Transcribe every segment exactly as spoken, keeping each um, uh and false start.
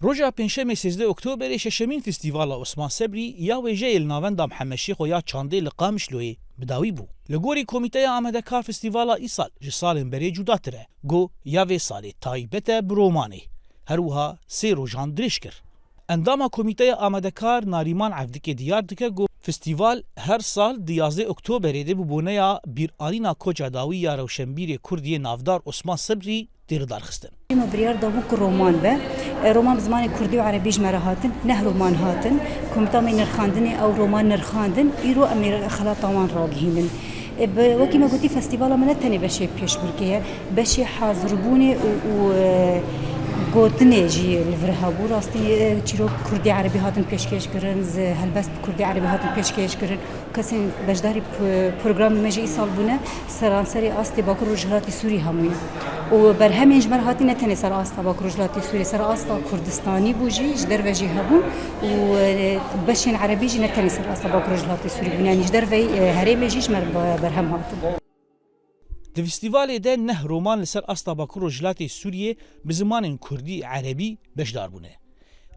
Roja Pêncşemê sêzdeh Oktoberê şeşemîn Festîvala Osman Sebrî ya wêjeyê li Navenda Mihemed Şêxo ya Çandê li Qamişloyê bi dawî bû. Li gorî Komîteya Amadekar Festîvala îsal ji salên berê cudatir e. Got ya vê salê taybet e bi romanê. Her wiha sê rojan dirêj kir. Endama Komîteya Amadekar Narîman Evdikê diyar dike got festîval her sal di yazdeh Oktoberê de bi boneya bîranîna koça dawî ya rewşenbîrê Kurd yê navdar Osman Sebrî tê lidarxistin. Me biryar dabû ku roman be. E, roman bi zimanê kurdî û erebî ji me re hatin. Neh roman hatin. Komîta me nirxandinê ew roman nirxandin. Îro em ê xelata wan ragihînin. E, bi, wekî me gotî, festîvala me ne tenê beşê pêşbirkê ye, beşê hazirbûnê û, û, e, gotinê jî li vir hebû. Rastî, e, çîrok kurdî erebî hatin pêşkêş kirin, zi-, helbest bi kurdî erebî hatin pêşkêş kirin. Kesên beşdarî p-, programê me jî îsal bûne, seranserê astê Bakur Rojhilatê Sûrî hemû ye. Û berhemên ji me re hatî ne tenê ser asta Bakur Rojhilatê Sûrî, ser asta Kurdistanî bû jî, ji derve jî hebûn û, e, beşên erebî jî ne tenê ser asta Bakur Rojhilatê Sûrî bûn, yanî ji derveyî, e, herêmê jî ji me re be-, berhem hatin. Di festîvalê de neh roman li ser asta Bakur Rojhilatê Sûriyê bi zimanên kurdî, erebî beşdar bûne.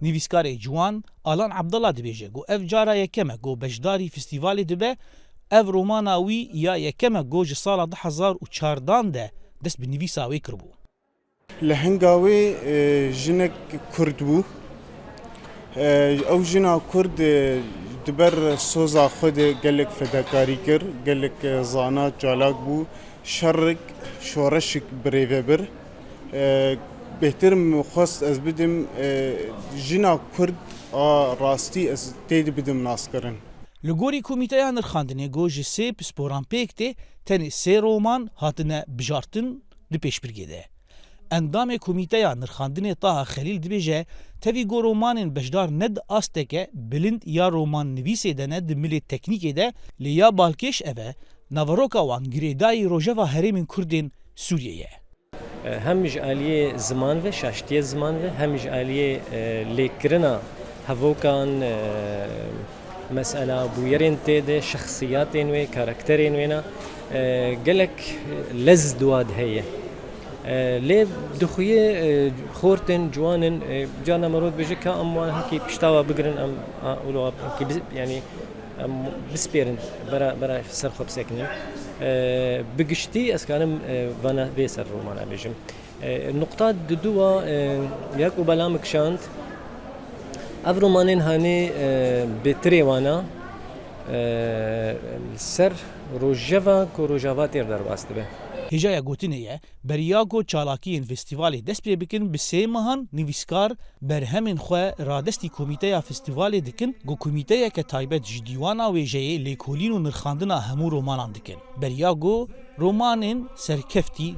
Nivîskarê ciwan Alan Abdullah dibêje ku ev cara yekem e ku beşdarî festîvalê dibe, ev romana wî ya yekem e ku ji sala du hezar û çardan de dest bi nivîsa wê kiribû. Li hinga wê, e, jinek kurd bû. E, ew jina kurd, e, di ber soza xwe de gelek fedakarî kir, gelek, e, zana, çalak bû. Şerik, şoreşik birêve bir. E, bêhtir min xwest ez bidim, e, jina kurd a rastî ez tê de bidim naskirin. Li gorî Komîteya Nirxandinê ku ji sê pisporan pêk tê, tenê sê roman hatine bijartin di pêşbirkê de. Endamê Komîteya Nirxandinê Taha Xelîl dibêje, tevî ku romanên beşdar ne di asteke bilind ya romannivîsê de ne di milê teknîkê de, lê ya balkêş ev e, naveroka wan girêdayî rojeva herêmên Kurdên Sûriyê ye. Hem ji aliyê ziman ve, şaştiyê ziman ve, hem ji aliyê, e, lêkirina hevokan, e, mesela bûyerên tê de, şexsiyatên wê, karakterên wê ne, e, gelek lez di wa de heye. E, lê dixuye, e, xortên, ciwanên, e, carna merov dibêje ka em wan hekî pişta wa bigirin, em, a, wilo, hekî biz-, yanî, em bispêrin, bera, bera ser xwe bisekinin. E, bi giştî ez karim, e, vana vê ser romana bêjim. E, nuqta didu wa, e, ya ku bela min kişand, ev romanên hanê, e, bêtirê wana, e, li ser rojeva ku Rojava têr derbas dibe. Hêjaya gotinê ye, beriya ku çalakiyên festîvalê dest pê bikin, bi sê mehan nivîskar berhemên xwe radestî komîteya festîvalê dikin, ku komîteyeke taybet ji dîwana wêjeyê lêkolîn û nirxandina hemû romanan dikin. Beriya ku romanên serkeftî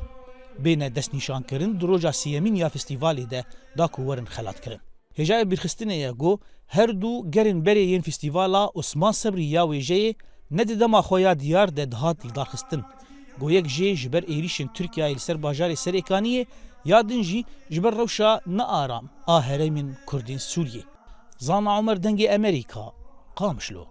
bêne destnîşankirin, di roja sêyemîn ya festîvalê de da ku werin xelatkirin. Hêjayê bîrxistinê ye ku her du gerên berê yên festîvala Osman Sebrî ya wêjeyê ne di dema xwe ya diyar de dihat lidarxistin. Ku yek jê ji ber êrîşên Tirkiyeyê li ser bajarê Serêkaniyê, ya din jî ji ber rewşa nearam a herêmên Kurdên Sûriyê. Zana Omer, Dengê Emerîka, Qamişlo.